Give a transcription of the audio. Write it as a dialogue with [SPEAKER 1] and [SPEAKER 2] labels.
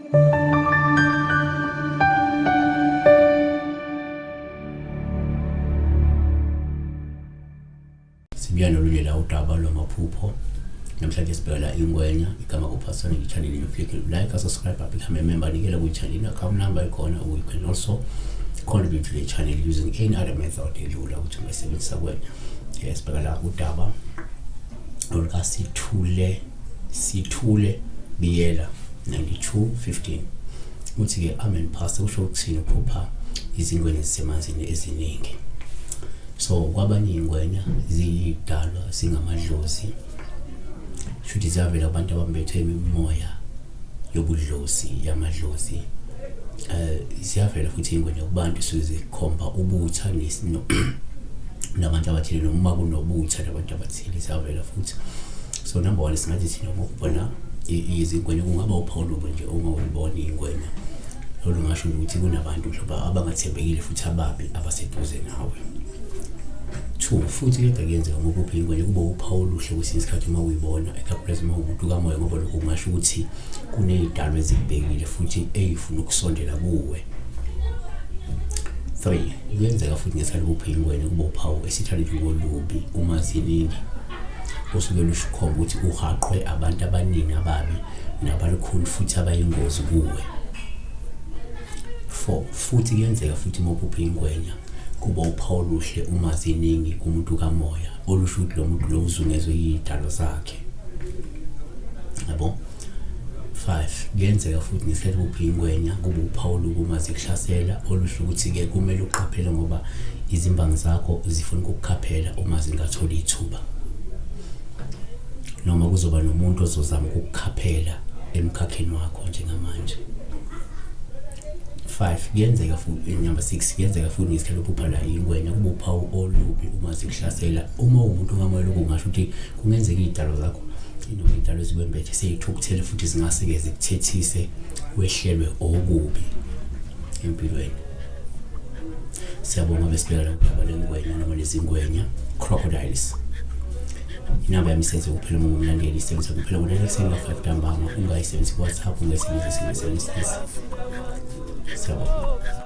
[SPEAKER 1] Sibuya nolunye la udaba lwamaphupho. Namhlanje sibhekela ingwenya igama kuphasana i-channel yenu, click like, subscribe, become a member, nikela kwi-channel account number ikhona. You can also contribute to the channel using any other method elula ukuthi ungayisebenzisa kuwena. Sibhekela udaba olukaSithule, Sithule Biyela 9215. Uthi-ke, "Amen, Pastor. Kusho ukuthini uphupha izingwenya ezisemanzini eziningi?" So kwabanye iy'ngwenya ziyidalwa, zingamadlozi, shuthi ziyavela kubantu abambethwe imimoya yobudlozi, yamadlozi. Ziyavela futhi iy'ngwenya kubantu suke zikhomba ubutha nabantu abathile, noma kunobutha nabantu abathile, ziyavela futhi. So number one, singathi thina uma ubona izingwenya kungaba uphawu olubi nje. Uma ulibona iy'ngwenya, olungasho ukuthi kunabantu mhlawumbe abangathembekile futhi ababi abaseduze nawe. Two, futhi kodwa kuyenzeka ngokuphi ingwenya kube uphawu oluhle kwesinye isikhathi uma uyibona, ikakhulukazi uma umuntu kamoya, ngoba lokho kungasho ukuthi kuney'dalwa ezikubhekile futhi ey'funa ukusondela kuwe. Three, kuyenzeka futhi ngesikhathi kuphi ingwenya kube uphawu esithale njengolubi uma ziningi, osuke lusho ukhomba ukuthi uhaqwe abantu abaningi ababi nabalukhuni futhi abayingozi kuwe. Four, futhi kuyenzeka futhi uma uphupha ingwenya kuba uphawu oluhle uma ziningi kumuntu kamoya, olusho ukuthi lo muntu lo uzungezwe yiy'dalo zakhe, yabo. Five, kuyenzeka futhi ngesikhathi kuphi ingwenya kuba uphawu olubi uma zikuhlasela, olusho ukuthi-ke kumele uqaphele ngoba izimbangi zakho zifuna ukukukhaphela uma zingatholi ithuba, noma kuzoba nomuntu ozozama ukukukhaphela emkhakheni wakho njengamanje. Five, kuyenzeka futhi, number six, kuyenzeka futhi ngesikhathi uphupha la ingwenya kuba uphawu olubi uma zikuhlasela uma uwumuntu kamoya. Lokhu kungasho ukuthi kungenzeka iy'dalo zakho noma iy'dalo ezikwembethe sey'thukuthele futhi zingase-ke zikuthethise, wehlelwe okubi empilweni. Siyabonga. Besibheka udaba lengwenya noma lezingwenya, crocodiles. Inamba yami isenze kuphela uma ungumlandeli, isebenzisa kuphela ngo-9 ekuseni, nga-5 ntambama. Ungayisebenzisi ku-WhatsApp, ungayisebenzisi nge-SMS. Siyabonga.